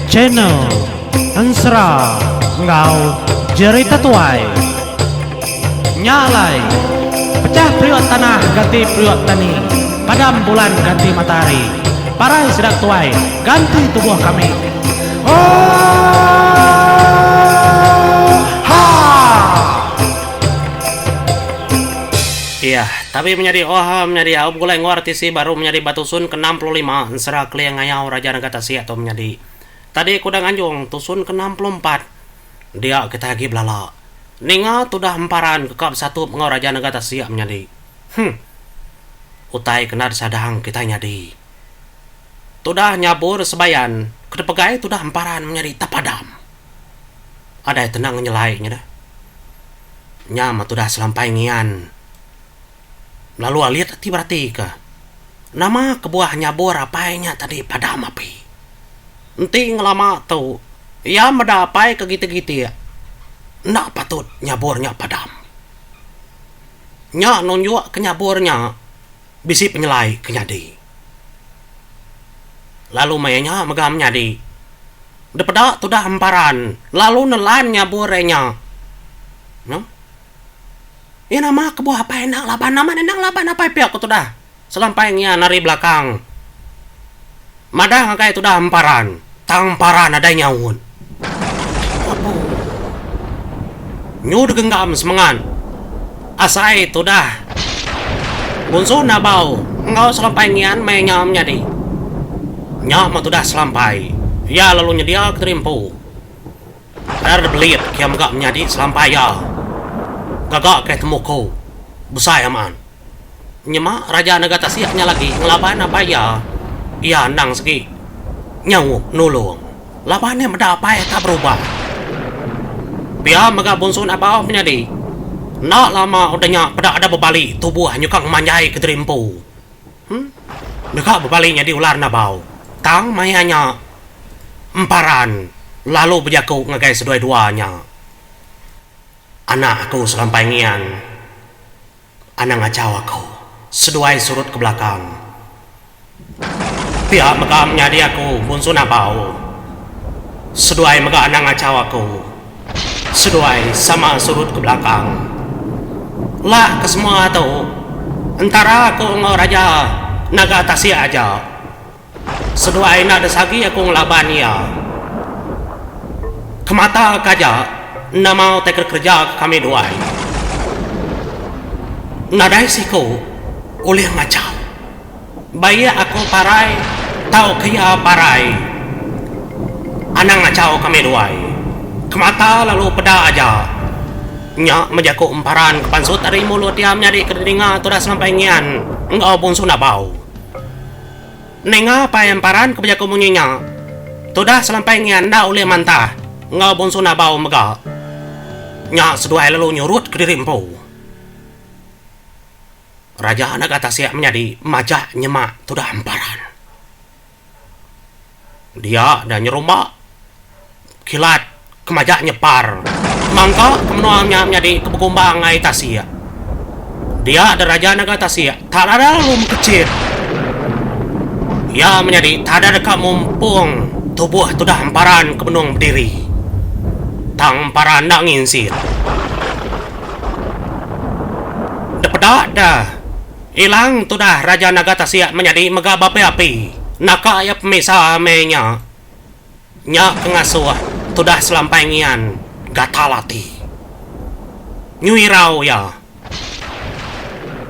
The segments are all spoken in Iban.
Channel Ensera enggau Jerita Tuai. Nya alai, pecah periuk tanah ganti periuk tani, padam bulan ganti matahari, parai sida tuai ganti tubuh kami. Oohaa! Iya, tapi menyadi oh menyadi au begulai enggau RTC baru menyadi ba tusun ke 65 ensera Keling Ngayau Raja Naga Tasik tu menyadi. Tadi aku udah nganjung tusun ke 64 dia kitai agi belala. Ninga tudah emparan ke ka besatup enggau Raja Naga Tasik menyadi. Huh. Utai kena disadang kitai nyadi. Tudah nyabur sebayan ke dipegai tudah emparan menyadi tepadam. Adai tenang nyelai nya dah. Nya meh tudah selampai ngian. Lalu alit ati beratika nama kebuah nyabur apai nya tadi padam api. Enti ngelama tu iya meda apai ke gitik-gitik enda patut nyabur nya padam. Nya nunjukka nyabur nya bisi penyelai ke nyadi. Lalu maya nya mega menyadi depeda tudah emparan lalu nelan nyabur iya nya. Noh. Iya nama kebuah apai enda ngelaban amat enda ngelaban apai pia ku tudah selampai ngian ari belakang madah ngagai tudah emparan tang emparan nadai nyaut. Apu. Nyu degenggam semengat asai tudah Bunsu Nabau enggau Selampai Ngian meh nya menyadi. Nya meh tudah Selampai. Iya lalu nyedia kediri empu. Er belit ke mega menyadi Selampai iya. Gaga ke temuku besai amat. Nyema Raja Naga Tasik nya lagi ngelaban apai iya, iya endang segi nyaup nulung laban iya meda apai iya tak berubah. Pia mega Bunsu Nabau menyadi enda lama udah nya peda ada bebali tubuh nyuka ngemanjai kediri empu. Huh deka bebali nyadi ular Nabau tang maya nya Emparan lalu bejaku ngagai seduai dua nya. Anak aku selampai ngian. Anang ngachau aku. Seduai surut ke belakang. Pia mega menyadi aku Bunsu Nabau. Seduai mega anang ngachau aku. Seduai sama surut ke belakang. Lak ke semua tu entara aku enggau Raja Naga Tasik aja. Seduai enda desagi aku ngelaban iya. Kemata ke aja enda mau tai kereja ke kami duai. Nadai siku ulih ngachau. Baik aku parai tauka iya parai anang ngachau kami duai. Kemata lalu peda aja. Nya meh jaku emparan ke pansut ari mulut iya menyadi ke didinga tudah sampai ngian enggau Bungsu Nabau. Ninga apai Emparan ke bejaku munyi nya, tudah selampai ngian enda ulih mantah enggau Bungsu Nabau mega. Nya seduai lalu nyurut kediri empu. Raja Naga Tasik menyadi majak nyema tudah Emparan. Dia dah nyerumba kilat ke majak nyepar mangka ke menua nya menyadi ke begumbang ai tasik. Dia da raja naga tasik tak ada lalu mekechit. Iya menyadi tak ada deka mumpung tubuh tudah emparan ke benung bediri. Tang emparan enda nginsit. Depeda da. Ilang tudah Raja Naga Tasik menyadi mega beapi-api naka iya pemisa meh nya. Nya ke ngasuh tudah selampai ngian gatal ati. Nyu irau iya.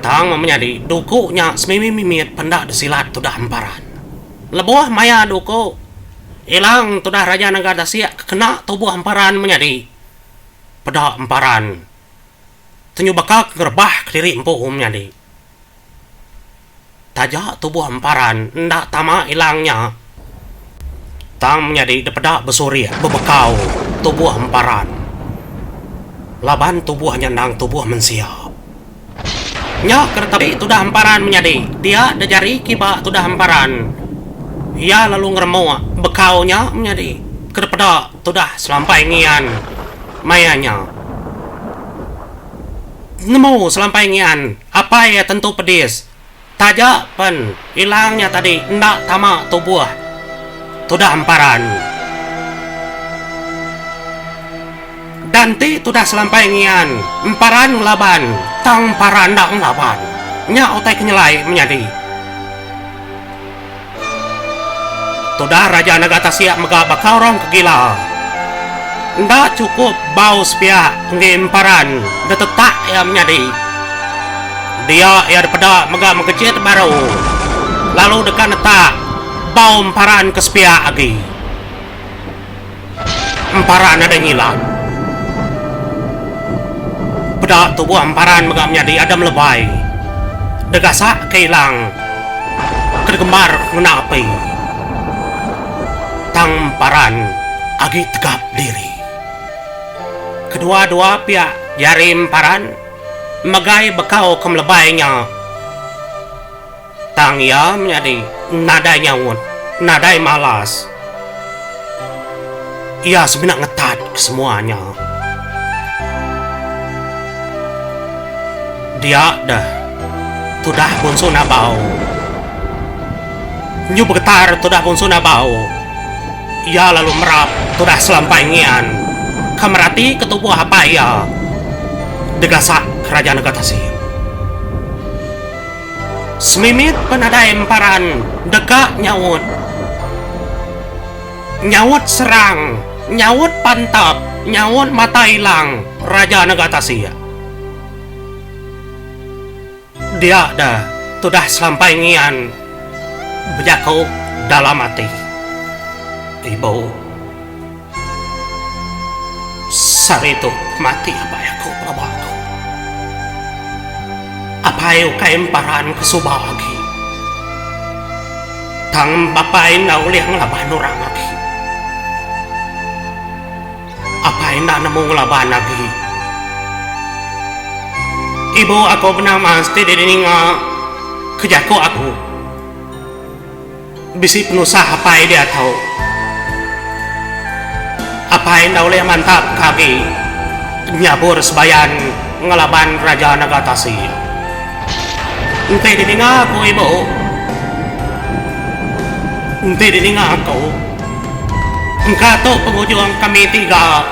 Tang menyadi duku nya semimi mimit penda disilat tudah emparan. Lebuh maya duku, ilang tudah Raja Naga Tasik ke kena tubuh emparan menyadi peda emparan. Tenyu baka ke ngerebah kediri empu menyadi. Taja tubuh emparan enda tama ilang nya tang menyadi dipeda besurih bebekau tubuh emparan laban tubuh nya endang tubuh mensia. Nya ke ditabi tudah emparan menyadi dia da jari kiba tudah emparan iya lalu ngeremuk bekau nya menyadi ke dipeda tudah selampai ngian. Maya nya. Nemu selampai ngian, apai iya tentu pedis. Taja pen ilang nya tadi enda tama tubuh tudah emparan. Dan ti tudah selampai ngian emparan ngelaban tang emparan enda ngelaban. Nya utai ke nyelai menyadi. Tudah Raja Naga Tasik mega baka orang ke gila. Enda chukup bau sepiak enggi emparan ditetak iya menyadi. Dia iya dipeda mega megejit baru lalu deka netak bau emparan ke sepiak agi. Emparan nadai ngilan. Peda tubuh emparan mega menyadi adem lebai. Degasak ke ilang ke digembar ngena api. Tang emparan agi tegap diri. Kedua-dua piak jari emparan megai bekau ke melebai nya. Tang iya menyadi nadai nyaut, nadai malas. Iya semina ngetat kesemua nya. Dia deh tudah Bunsu Nabau. Nyu begetar tudah Bunsu Nabau. Iya lalu merap tudah Selampai Ngian ke meratika tubuh apai iya digasak Raja Nega Tasik. Semimit penadai emparan deka nyaut. Nyaut serang, nyaut pantap, nyaut mata ilang Raja Nega Tasik. Dia deh tudah selampai ngian bejaku dalam ati. Ibu. Sehari tu mati apai aku pelaba aku. Apai ukai emparan ke suba agi. Tang apai enda ulih ngelaban orang agi. Apai enda nemu ngelaban agi. Ibu aku benama ti dininga ke jaku aku. Bisi penusah apai diatu. Apai enda ulih mantap ke agi nyabur sebayan ngelaban Raja Naga Tasik. Enti didinga aku ibu. Enti didinga aku. Engka tu pengujung kami tiga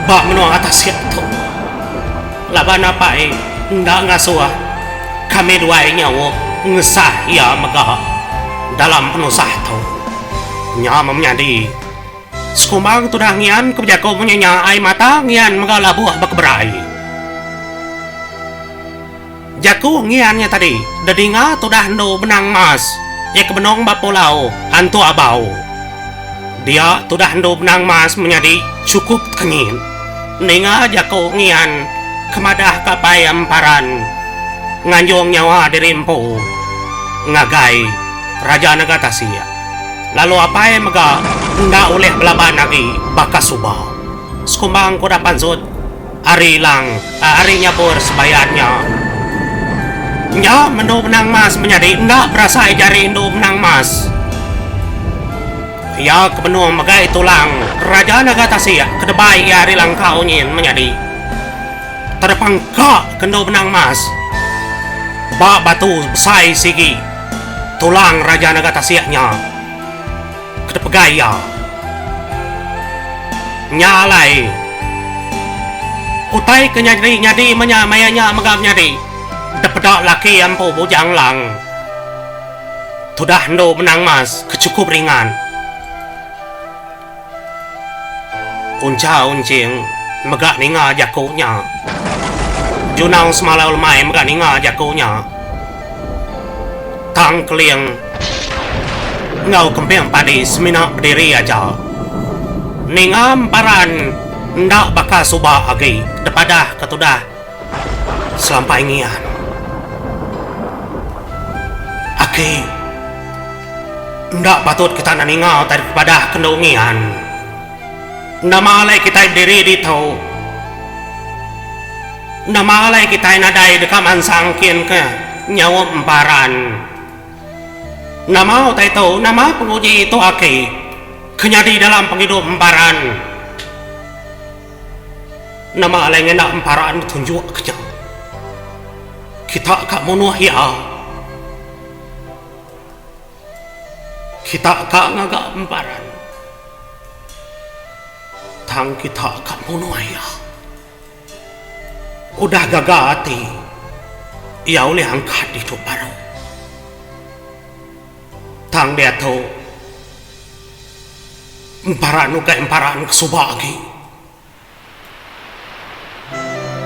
ba menua tasik tu. Laban apai enda ngasuh kami duai nyaup ngesah iya mega dalam penusah tu. Nya meh menyadi. Sekumbang tudah ngian ke bejaku munyi nya ai mata ngian mega labuh bekeberai. Jaku ngian nya tadi dedinga tudah endu benang mas iya ke benung ba pulau Antu Abau. Dia tudah endu benang mas menyadi chukup tekenyit ninga jaku ngian ke madah ka apai Emparan nganjung nyawa diri empu ngagai Raja Naga Tasik lalu apai mega enda ulih belaban agi baka suba. Sekumbang ku udah pansut. Ari ilang, ari nyabur sebayan nya. Nya mendu menang mas menyadi enda berasai jari endu menang mas. Iya ke benung megai tulang Raja Naga Tasik ke debai iya ari langkau nyin menyadi. Terepangka ke endu menang mas ba batu besai sigi tulang Raja Naga Tasik nya. Ke dipegai iya. Nya alai, utai ke nyadi nyadi menya maya nya mega menyadi dipeda laki iya empu Bujang Lang. Tudah endu menang mas ke chukup ringan. Uncha Unching mega ninga jaku nya. Junau Semalau Lemai mega ninga jaku nya. Tang Keling enggau Kemping Padi semina bediri aja. Ninga emparan enda baka suba agi depadah ke tudah selampai ngian. Aki enda patut kita enda ninga utai depadah ke endu ngian. Nama alai kitai bediri ditu? Nama alai kitai nadai deka mansang kin ke nyaup emparan? Nama utai tu? Nama penguji tu aki ke nyadi dalam pengidup emparan? Nama alai ngena emparan betunjuk ke nya? Kita ka munuh iya. Kita ka ngaga emparan. Tang kita ka munuh iya. Udah gaga ati iya ulih angkat idup baru. Tang diatu emparan ukai emparan ke suba agi.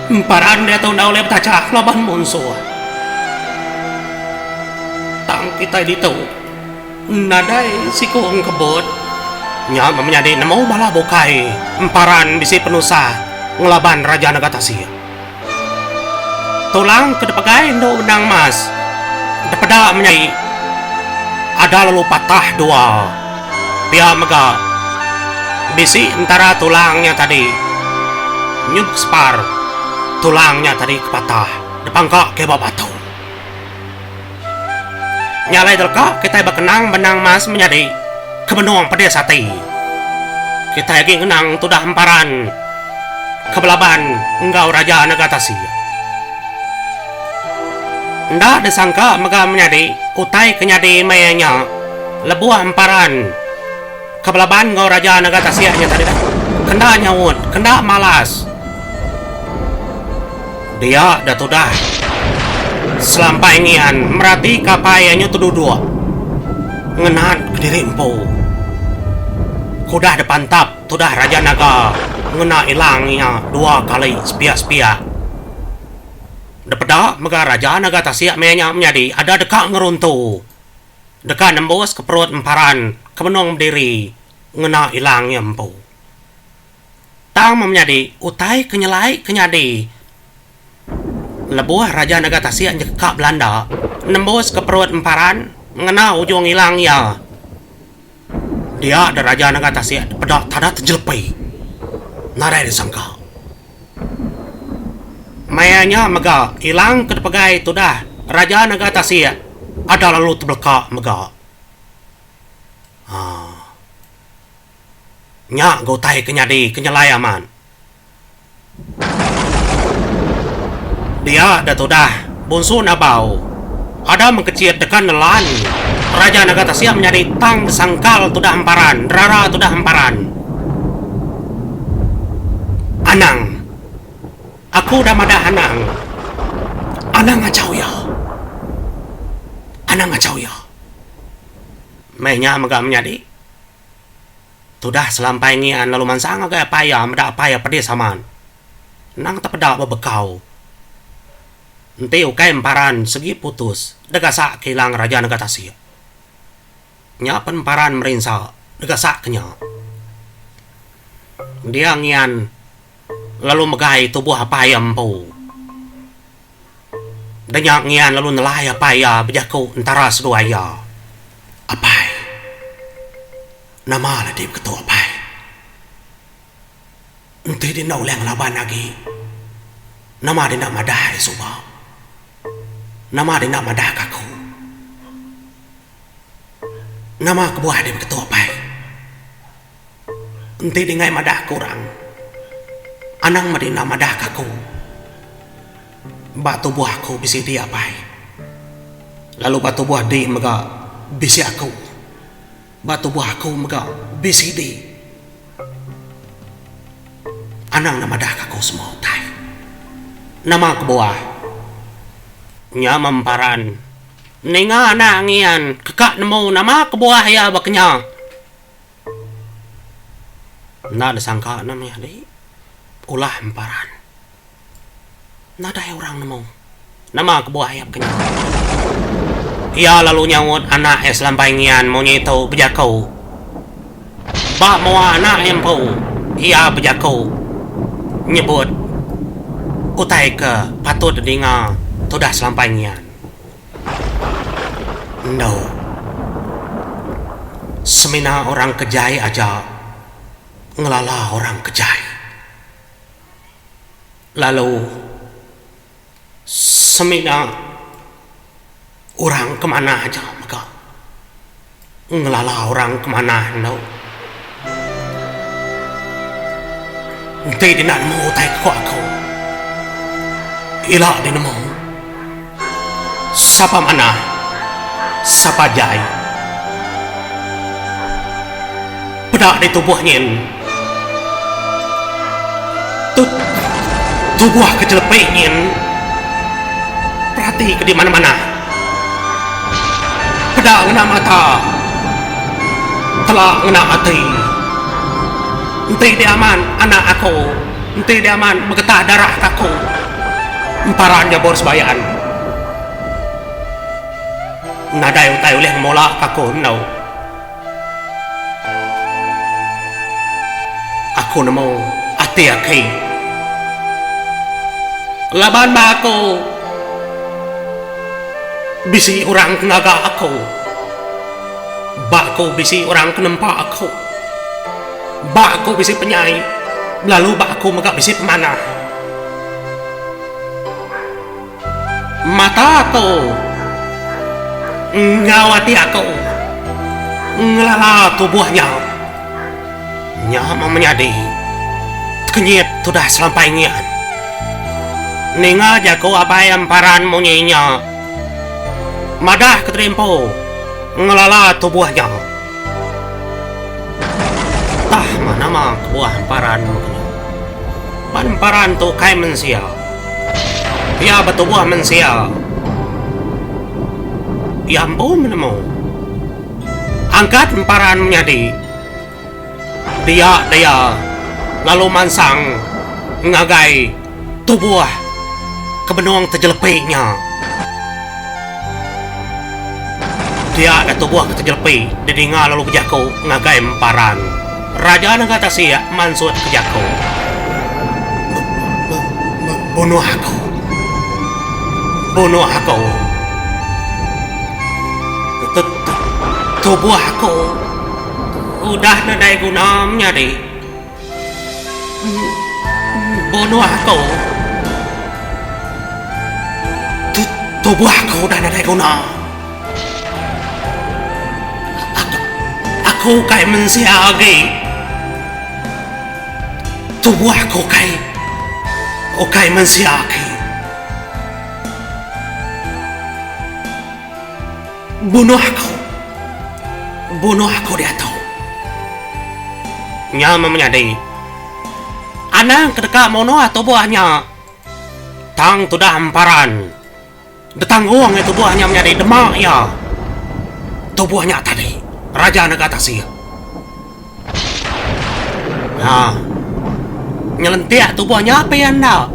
Emparan diatu enda ulih betachak laban munsuh. Tang kitai ditu nadai siku engkebut. Nya meh menyadi nemu bala bukai emparan bisi penusah ngelaban Raja Naga Tasik. Tulang ke dipegai endu benang mas dipeda menyadi ada lalu patah dua. Pia mega, bisi entara tulang nya tadi nyub separ tulang nya tadi ke patah dipangka ke ba batu. Nya alai deleka kitai bekenang benang mas menyadi ke benung pedis ati. Kitai agi ngenang tudah emparan ke belaban enggau Raja Naga Tasik. Enda disangka mega menyadi utai ke nyadi maya nya lebuh emparan ke belaban enggau Raja Naga Tasik nya tadi kenda nyaut, kenda malas. Dia da tudah selampai ngian meratika apai iya nyu teduduk ngenat kediri empu. Ke udah dipantap tudah Raja Naga ngena ilang iya dua kali sepiak-sepiak. Depeda mega Raja Naga Tasik maya nya menyadi ada deka ngeruntu deka nembus ke perut emparan ke benung bediri ngena ilang iya empu. Tang meh menyadi utai ke nyelai ke nyadi lebuh Raja Naga Tasik nyekaka belanda nembus ke perut emparan ngena ujung ilang iya. Dia da Raja Naga Tasik depeda tada tejelepi nadai disangka. Maya nya mega ilang ke dipegai tudah Raja Naga Tasik ada lalu tebeleka mega. Haa. Nya ga utai ke nyadi ke nyelai amat. Dia da tudah Bunsu Nabau ada mengkechit deka nelan Raja Naga Tasik menyadi tang disangkal tudah emparan, rara tudah emparan. Anang. Aku udah madah anang. Anang ngachau iya. Anang ngachau iya. Meh nya mega menyadi. Tudah selampai ngian lalu mansang ngagai apai iya meda apai iya pedis amat. Endang tepeda bebekau. Enti ukai emparan segi putus degasak ke ilang Raja Nega Tasik. Nya pen emparan merinsa degasak ke nya. Dia ngian lalu megai tubuh apai iya empu. Da nya ngian lalu nelai apai iya bejaku entara seduai iya. Apai. Nama lah dih beketu apai. Enti dih enda ulih ngelaban agi, nama dih enda madah ari suba. Nama dih enda madah ka aku. Nama kebuah dih beketu apai. Enti dih enggai madah ka orang, anang meh dih enda madah ka aku. Ba tubuh aku bisi dih apai. Lalu ba tubuh dih mega bisi aku. Ba tubuh aku mega bisi dih. Anang enda madah ka aku semua utai. Nama kebuah? Nya memparan. Ninga anak ngian keka nemu nama kebuah iya ba kenya. Enda disangka ne mih adi ulah emparan. Nadai orang nemu nama kebuah iya baka nya. Iya lalu nyaut anak iya selampai ngian munyi tu bejaku. Ba mua anak iya empu, iya bejaku nyebut utai ke patut didinga tudah selampai ngian. Endo. Semina orang ke jai aja ngelala orang ke jai. Lalu semina orang ke manah aja mega ngelala orang ke manah endu. Enti dina nemu utai ke ku aku, ila dih nemu. Sapa manah, sapa jai. Peda di tubuh nyin. Tu tubuh ke jelepi nyin. Perati ke di mana-mana. Peda ngena mata. Tela ngena ati. Enti di aman anak aku, enti di aman begetah darah ke aku. Emparan nyabur sebayan. Nadai utai ulih ngemula ke aku endu. Aku nemu ati aki. Laban ba aku bisi orang ke ngaga aku. Ba aku bisi orang ke nempa aku. Ba aku bisi penyai lalu ba aku mega bisi pemanah. Mata aku enggau ati aku ngelala tubuh nya. Nya meh menyadi tekenyit tudah selampai ngian. Ninga jaku apai Emparan munyi nya madah ke terimpu ngelala tubuh nya. Tah mah nama kebuah emparan meh kena. Ban emparan tu ukai mensia. Iya betubuh mensia. Iya empu meh nemu. Angkat emparan menyadi dia daya lalu mansang ngagai tubuh ke benung tejelepi nya. Dia da tubuh ke tejelepi didinga lalu bejaku ngagai Emparan. Raja Nengah Tasik mansut ke jaku. Bunuh aku. Bunuh aku. Tubuh aku udah nadai guna menyadi. Bunuh aku. Tubuh aku udah nadai guna. Aku ukai mensia agi. Tubuh aku ukai ukai mensia agi. Bunuh aku. Bunuh aku diatu. Nya meh menyadi. Anang ke deka munuh tubuh nya. Tang tudah emparan. Betanggung iya tubuh nya menyadi dema iya. Tubuh nya tadi Raja Nega Tasik. Nya. Nyelentik tubuh nya pia enda.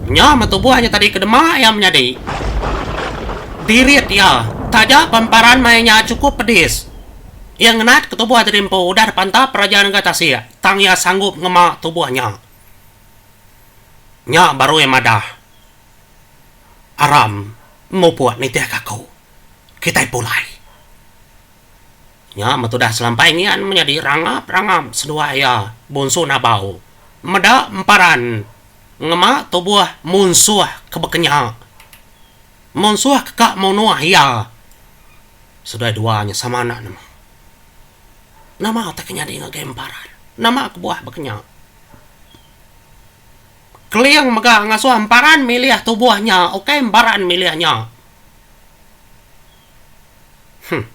Nya meh tubuh nya tadi ke dema iya menyadi. Dirit iya taja pamparan maya nya chukup pedis. Iya ngenat ke tubuh diri empu udah dipantap Raja Nengah Tasik tang iya sanggup ngema tubuh nya. Nya baru iya madah Aram mupuk nitihka aku. Kitai pulai. Nya metudah selampai ngian menyadi rangap-rangap seduai iya Bunsu Nabau meda emparan ngema tubuh munsuh ke bekenya. Munsuh ke ka munuh iya. Seduai dua nya sama enda nemu. Nama utai ke nyadi ngagai emparan? Nama kebuah bekenya? Keling mega ngasuh emparan milih tubuh nya ukai emparan milih nya. Huh.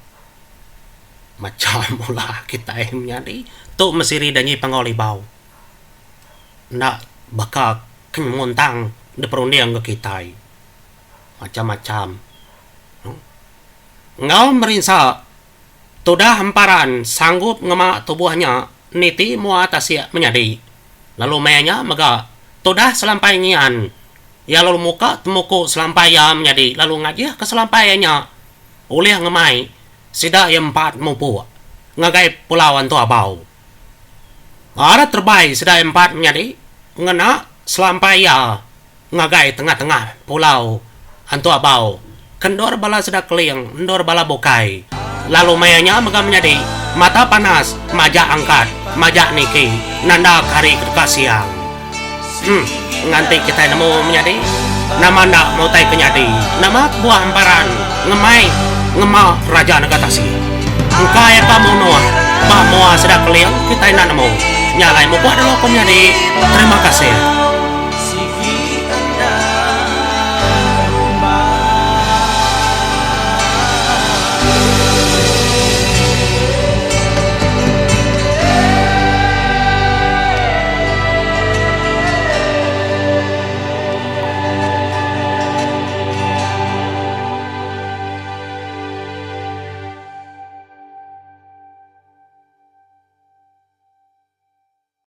Macham ulah kitai menyadi tu mesiri danji Panggau Libau. Enda baka ke nyemuntang diperunding ke kitai. Macham-macham. Enggau merinsa tudah emparan sanggup ngema tubuh nya niti mua tasik menyadi. Lalu maya nya mega tudah selampai ngian Iya lalu muka temuku selampai iya menyadi lalu ngajihka selampai iya nya ulih ngemai sida iya empat mupuk ngagai Pulau Antu Abau. Ara terebai sida iya empat menyadi ngena selampai iya ngagai tengah-tengah Pulau Antu Abau ke endur bala sida Keling endur bala bukai. Lalu maya nya mega menyadi mata panas majak angkat majak niki nanda ke hari ke deka siang. Em nganti kitai nemu menyadi nama enda meh utai ke nyadi nama kebuah emparan ngemai ngema Raja Nega Tasik. Engka iya ka munuh ba mua sida Keling kitai enda nemu. Nya alai mupuk dulu ku menyadi. Terima kasih.